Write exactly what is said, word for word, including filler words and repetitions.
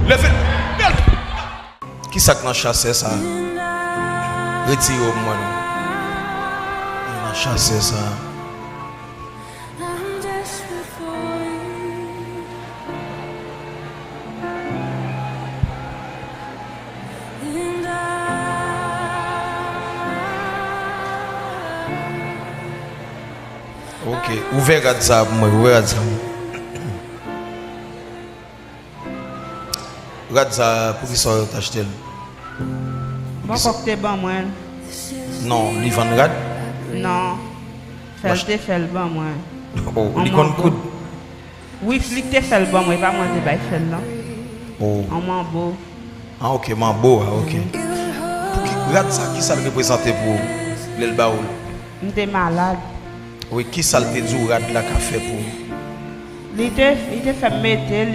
Leve. Kisa k nan chasè sa? Retire yo pou mwen non. Nan chasè sa. Ok, ouvè rad sa pou mwen, ouvè rad sa. Rad sa, poukisa w t achte l? Bòkò k te ban mwen l. Non, li vann rad? Non. Frè l te fè l ban mwen. Oh, li konn koud? Wi, li te fè l ban mwen, e pa mwen te bay frè l lan. Oh. An manbo. Ah, ok, manbo a, ok. Pou ki rad sa, kisa l reprezante pou ou lè l ba ou l? M te malad. Wi, kisa l te di w rad la ka fè pou ou? Li te, li te fè m mete l,